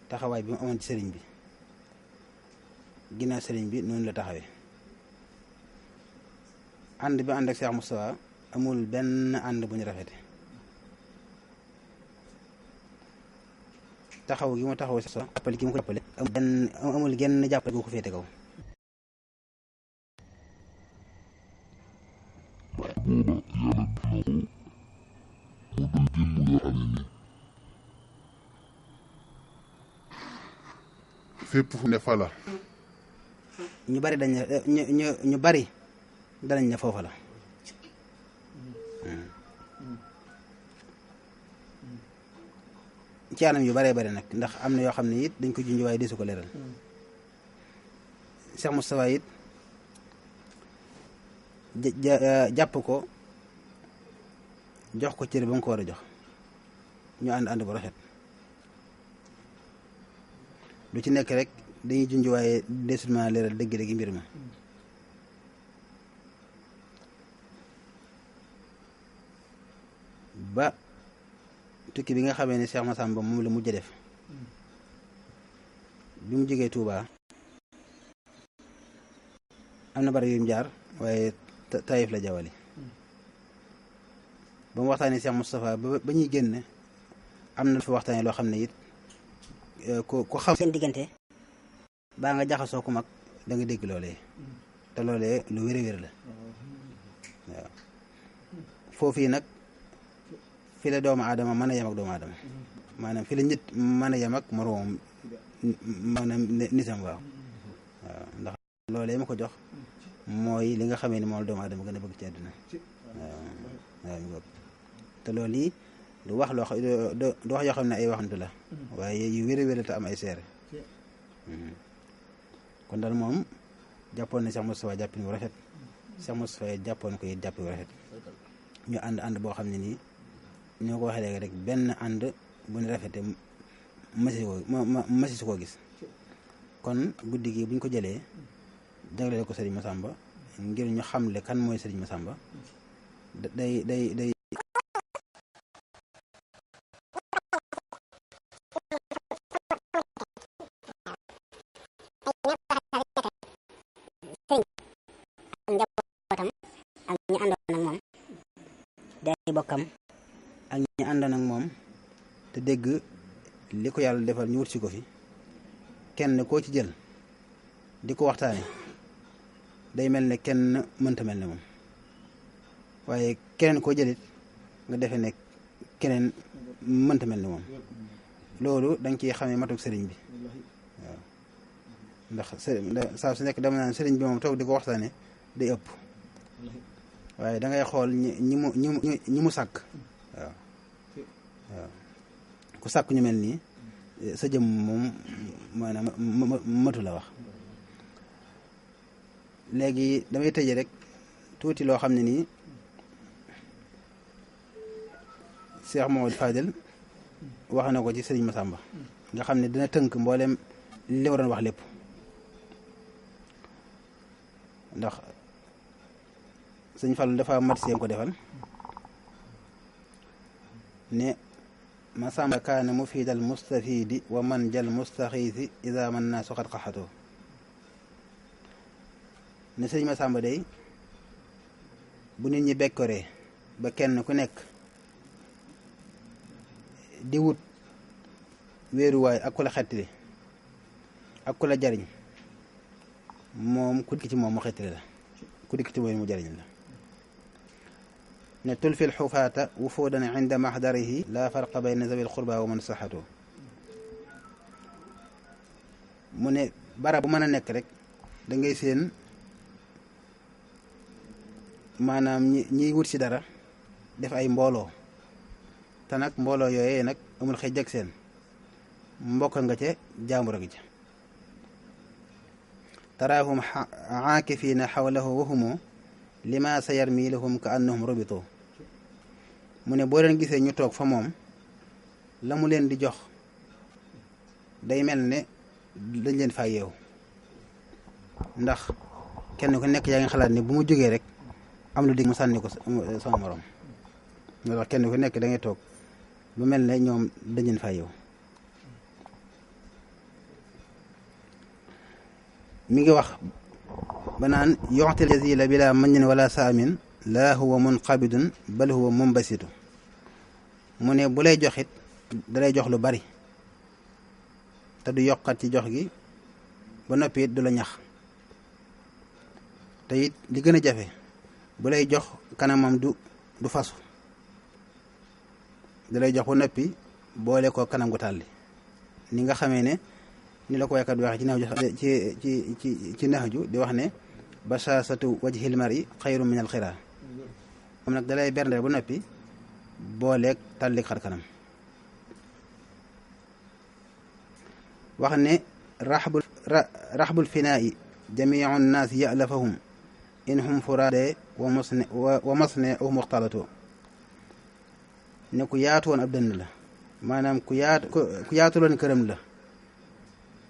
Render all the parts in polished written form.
taxawaay bi mu amoon ci sëriñ bi ginnaaw sëriñ bi noonu la taxawee ànd bi ànd ak Cheikh Moustapha amul benn ànd bu ñu rafete taxaw gi mu taxaw sa jàppale gi mu ko jàppale amul genn jàppale gu ko féete kaw booba yàlla def na ko mu doon jëmm yoo xam ne nii fépp fu ne fa la ñu bari dañ ñu bari danañ ne foofa la ci anam yu baree bari nag ndax am na yoo xam ne it dañ ko junj waaye desu ko leeral Cheikh Moustapha it jàpp ko jox ko cër ba nga ko war a jox ñu ànd bu rafet lu ci nekk rek dañuy junj waaye desul ma leeral dëgg-dëgg mbir ma ba tukki bi nga xamee ne Cheikh Massamba moom la mujj def bi mu jógee Touba am na bari yu mu jaar waaye Taïf la jawali ba mu waxtaanee Cheikh Moustapha ba ñuy génn am na fi waxtaanee loo xam ne it ku xam seen diggante baa nga jaxasoo ku mag da nga dégg loolee te loolee lu wér-wér la waaw foofu nag fi la doomu aadama mën a yem ak doomu aadama maanaam fi la nit mën a yem ak moroomam maanaam nitam waaw ndax loolee ma ko jox mooy li nga xamee ni moom la doomu aadama gën a bëgg ci àdduna waaw te loolu yi du wax loo xam du wax yoo xam ne ay waxantu la waaye yu wér-wér te am ay seere kon daal moom jàppoon na Cheikh Moustapha jàppin bu rafet Cheikh Moustapha jàppoon ko it jàpp bu rafet ñu ànd boo xam ne nii ñoo ko waxee léegi rek benn ànd bu ñu rafete masi su koo gis kon guddi gi buñ ko jëlee jagleel ko Serigne Massamba ngir ñu xamle kan mooy Serigne Massamba day bokkam ak ñi àndoon ak moom te dégg li ko yàlla defal ñu wut si ko fi kenn koo ci jël di ko waxtaane day mel ne kenn mënta mel ne moom waaye keneen koo jëlit nga defe ne keneen mënta mel ne moom loolu da nga ciy xamee matuk sëriñ bi waaw ndax saa su nekk dama naan sëriñ bi moom toog di ko waxtaane day ëpp waaye da ngay xool ñi mu sàkk waaw ku sàkk ñu mel nii sa jëm moom maanaam matu la wax léegi damay tëje rek tuuti loo xam ne nii Cheikh Mamadou Fadel wax na ko ci Serigne Massamba nga xam ne dina tënk mboolem li waroon wax lépp ndax sëñ Fallu dafa mat seen ko defal ne Massamba kaana mufiidal mustafidi wa man jal mustaxiisi ida man naa soxat xaxatoo ne sëñ Massamba day bu nit ñi bekkoree ba kenn ku nekk di wut wéeruwaay ak ku la xettali ak ku la jariñ moom ku dikk ci moom mu xettali la ku dikk ci moom mu jariñ la ne tulfi lxufaata wufuudan inda maxdarihi laa farqa bayna zawi lxurba wa man saxatoo mu ne barab bu mën a nekk rek da ngay seen maanaam ñiy wut si dara def ay mbooloo te nag mbooloo yooyee nag amul xëj ak seen mbokk nga ca jaambur gi ca taraahum aakifiina xawlahu wahumu lima sa yarmi lahum ka annahum robitoo mu ne boo leen gisee ñu toog fa moom la mu leen di jox day mel ne dañ leen faa yeew ndax kenn ku nekk yaa ngi xalaat ne bu mu jógee rek am lu dig mu sànni ko sama morom moo tax kenn ku nekk da ngay toog bu mel ne ñoom dañ leen faa yeew mi ngi wax ba naan yoxtil jazila bila mañin wala saamin laa huwa munqabidun bal huwa mumbasitu mu ne bu lay joxit dalay jox lu bari te du yokkat ci jox gi ba noppi it du la ñax te it li gën a jafe bu lay jox kanamam du fasu dalay jox ba noppi boole ko kanam gu tàlli ni nga xamee ne ni la ko waykat bi waxee ci naxju di wax ne bashaasatu wajhil mar'i xayru min al xiraa moom nag dalay bernde ba noppi booleeg tàllik xar kanam wax ne raxbul finaa'i jamiu nnaas ya'lafahum in hum furaade wa masne aw muxtalatoo ne ku yaatu woon ab dënn la maanaam ku yaatuloon këram la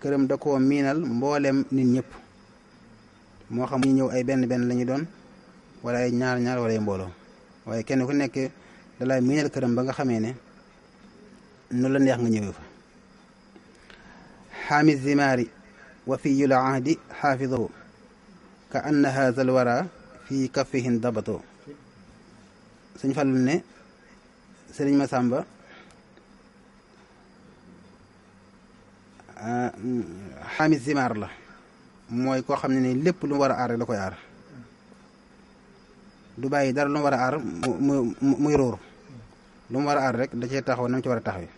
këram da koo miinal mboolem nit ñëpp moo xam ñu ñëw ay benn la ñu doon wala ay ñaar wala ay mbooloo waaye kenn ku nekk dalay miinal këram ba nga xamee ne nu la neex nga ñëwee fa xaami zimaari wa fiyul ahdi xaafidahu ka anna haza al wara fii kaffihin dabatoo suñ fallu ne sëriñ Masamba xaami zimaar la mooy koo xam ne ni lépp lu mu war a aar rek da koy aar du bàyyi dara lu mu war a aar muy róor lu mu war a aar rek da cee taxaw na mu ci war a taxawee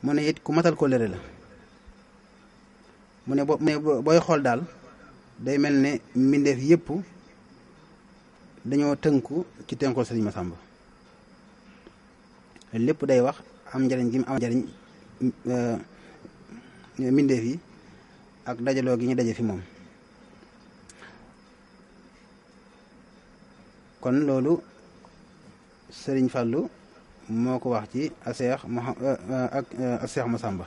mu ne it ku matal ko lëre la mu ne booy xool daal day mel ne mbindeef yëpp dañoo tënku ci tënkul sëriñ Masamba lépp day wax am njariñ gi mu am njariñ mbindeef yi ak dajaloo gi ñu daje fi moom kon loolu sëriñ Fàllu moo ko wax ci Seex Masamba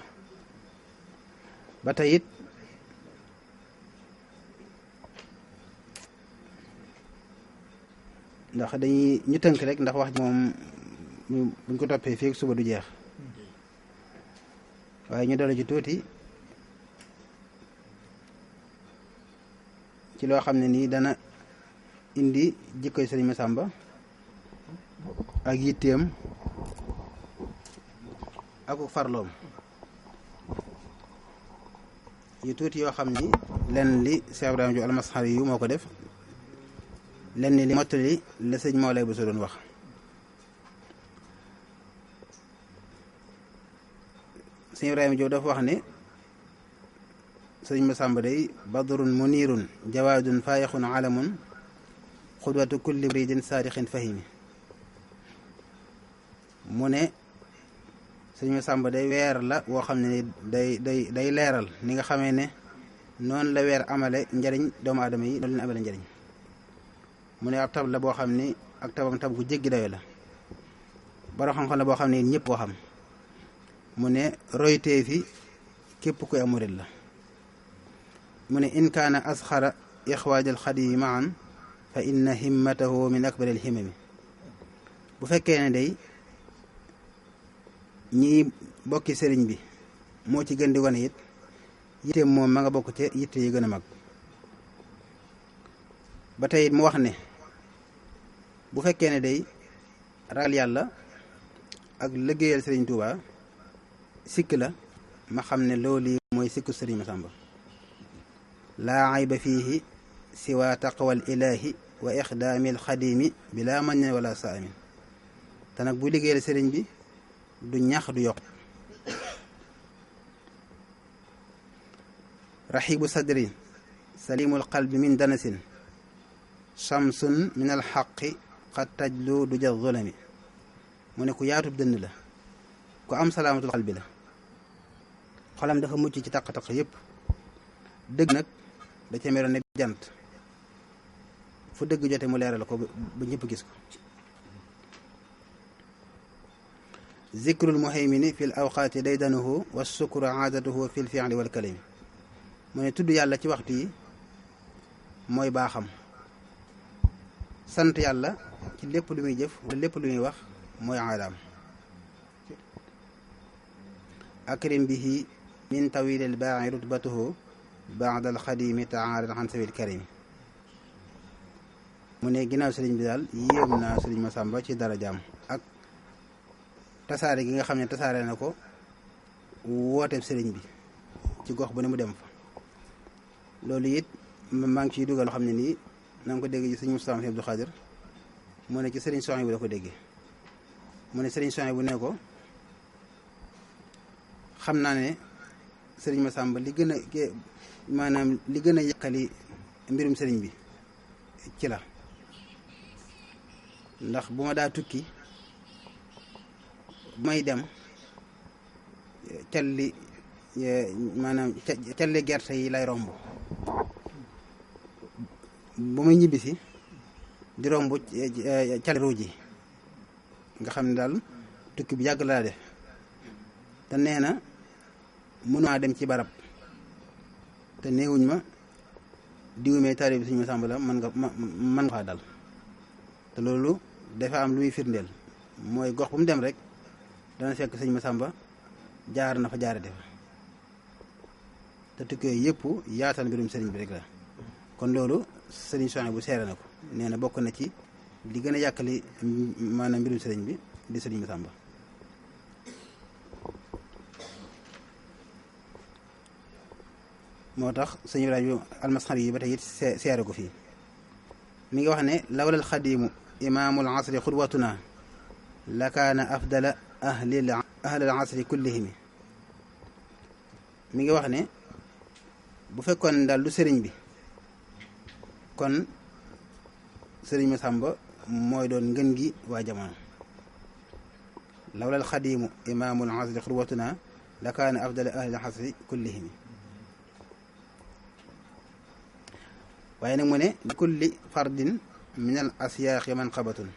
ba tey it ndax dañuy ñu tënk rek ndax wax ji moom buñ ko toppee fii suba du jeex waaye ñu dala ci tuuti ci loo xam ne nii dana indi jikkoy sëriñ Masamba ak yitteem ak farloom yu tuuti yoo xam ni lenn li Cheikh Ibrahima Diop almasxari yu moo ko def lenn li mottali la sëñ Mawlay bu so doon wax sëñ Ibrahima Diop dafa wax ne sëñ Masamba day badrun munirun jawaadun faayixun alamun xudwatu kulli muridin saadixin fahimi mu ne sëñ Masamba day weer la woo xam ne day leeral ni nga xamee ne noonu la weer amale njariñ doomu aadama yi noonu leen amale njariñ mu ne ab tab la boo xam ni ak tabam tab gu jéggi dayo la borom xam-xam la boo xam ne ñëpp koo xam mu ne roytee fi képp kuy am murid la mu ne in kaana asxara ixwaaj alxadimi maan fa inna himmatahu min akbari alhimami bu fekkee ne day ñii bokki sëriñ bi moo ci gën di wane it yitteem moom ma nga bokk ca yitte yi gën a mag ba tey it mu wax ne bu fekkee ne day ragal yàlla ak liggéeyal sëriñ Tuuba sikk la ma xam ne loolu mooy sikku sëriñ Masamba laa ayba fiihi siwa taqwal ilaahi wa ixdaamil xadimi bila mañ wala saamin te nag bu liggéeyal sëriñ bi du ñax du yokk raxibu sadrin salimul qalbi min danasin shamsun min alxaqi qad tajlu du ja zulami mu ne ku yaatub dënn la ku am salaamatul qalbi la xolam dafa mucc ci taq-taq yépp dëgg nag da ca meroon ne jant fu dëgg jote mu leeral ko ba ñëpp gis ko zikrul muhaymini fil awqaati daydanuhu wa sukru aadatuhu fil fi'li wal kalimi mu ne tudd yàlla ci waxtu yi mooy baaxam sant yàlla ci lépp lu muy jëf wala lépp lu muy wax mooy aadaam akrim bihi min tawilil baa'i rutbatuhu baada al xadimi taala an sabil karimi mu ne ginnaaw sëriñ bi daal yéem naa sëriñ Masamba ci darajaam ak tasaare gi nga xam ne tasaare na ko wooteeb sëriñ bi ci gox bu ne mu dem fa loolu it maa ngi ciy dugal loo xam ne nii na nga ko dégg ci sëriñ Moustapha Abdou Khadir mu ne ci sëriñ Sohaybu bu la ko déggee mu ne sëriñ Sohaybu bu ne ko xam naa ne sëriñ Masamba li gën a maanaam li gën a yàqali mbirum sëriñ bi ci la ndax bu ma daa tukki bu may dem calli maanaam calli gerte yi lay romb bu may ñibbisi di romb calli ruuj yi nga xam ne daal tukki bi yàgg laa def te nee na mënumaa dem ci barab te néewuñ ma diwumee taalibe bi Sëriñ Masamba la mën nga faa dal te loolu dafa am lu muy firndeel mooy gox bu mu dem rek dana fekk Sëriñ Masamba jaar na fa jaare defa te tukki yooyu yëpp yaatal mbirum sëriñ bi rek la kon loolu sëriñ Sohaybu bu seere na ko nee na bokk na ci li gën a yàkkali maanaam mbirum sëriñ bi di Sëriñ Masamba moo tax sëñ Ibrahima almasxari yi ba tey it seere ko fii mi ngi wax ne lawlal xadimu imaamul asri xudwatuna la kaana afdala ahlil asri kullihimi mi ngi wax ne bu fekkoon daal du sëriñ bi kon sëriñ Masamba mooy doon ngën gi waa jamono lawlal xadimu imaamul asri xudwatuna la kaana afdala ahlil asri kullihimi waaye nag mu ne li kulli fardin min al asyaaqi manqabatun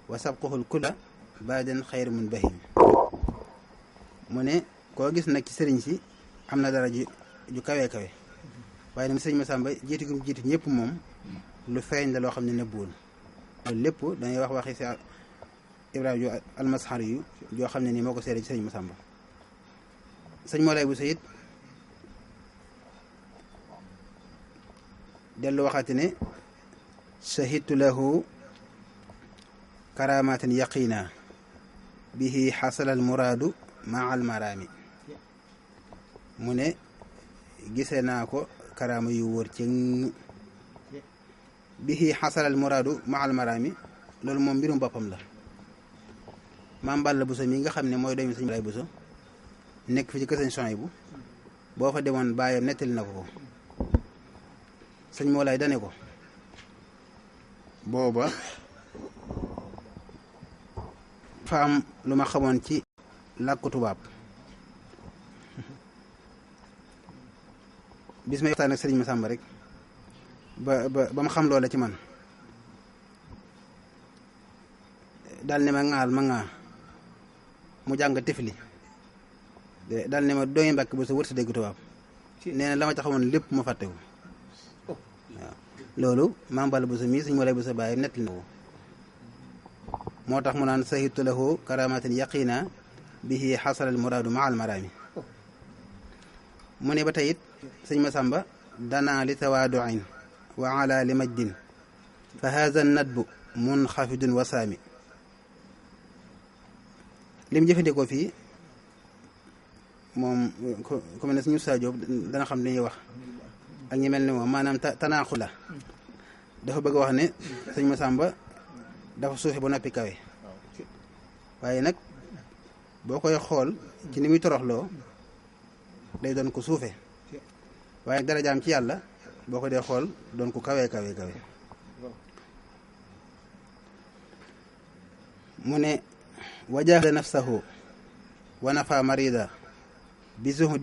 wa sabquhul kulla baadan xayr mun bahim mu ne koo gis nag ci sëriñ si am na dara ju kawe kawe waaye nag sëriñ Masamba jiitu gi mu jiitu ñëpp moom lu feeñ la loo xam ne nëbbuwul loolu lépp dañuy wax waxi si Ibrahima yu almasxari yu joo xam ne nii moo ko seede ci sëriñ Masamba sëñ Moolay bu Sayid dellu waxaati ne shahidtu lahu karamatan yaqina bihi xasala al muraadu maa al maraami mu ne gisee naa ko karaama yu wóor ci bihi xasala al muraadu maa al maraami loolu moom mbirum boppam la maam Balla Buso mi nga xam ne mooy doomi sëñ Moolay Buso nekk fi ci kër sëñ Sohaybu boo fa demoon baayam nettali na ko sëñ Moolay dane ko booba fa am lu ma xamoon ci làkku tubaab bis may waxtaan ak sëriñ Masamba rek ba ma xam loola ci man daal ne ma ŋaal ma ŋaa mu jàng tifli daal ne ma doomi Mbàkke bu sa wër sa dégg tubaab nee na la ma ca xamoon lépp ma fàttewu waaw loolu maam Balla Buso mii sëñ Moolay Buso bàyyi nettali na ko moo tax mu naan sahidtu lahu karamatin yaqina bihi xasala al muraadu maa al maraami mu ne ba tey it sëñ Masamba danaa li tawaaduin wa ala li majdin fa haza nadbu munxafidun wasaami lim jëfandikoo fii moom ku mel ne suñu Saa Jóob dana xam li ñuy wax ak ñi mel ni moom maanaam tanaaxu la dafa bëgg a wax ne sëñ Masamba dafa suufe ba noppi kawe waaye nag boo koy xool ci ni muy toroxloo day doon ko suufe waaye darajaam ci yàlla boo ko dee xool doon ko kawe kawe kawe mu ne wajahada nafsahu wa nafa marida bi zuhdi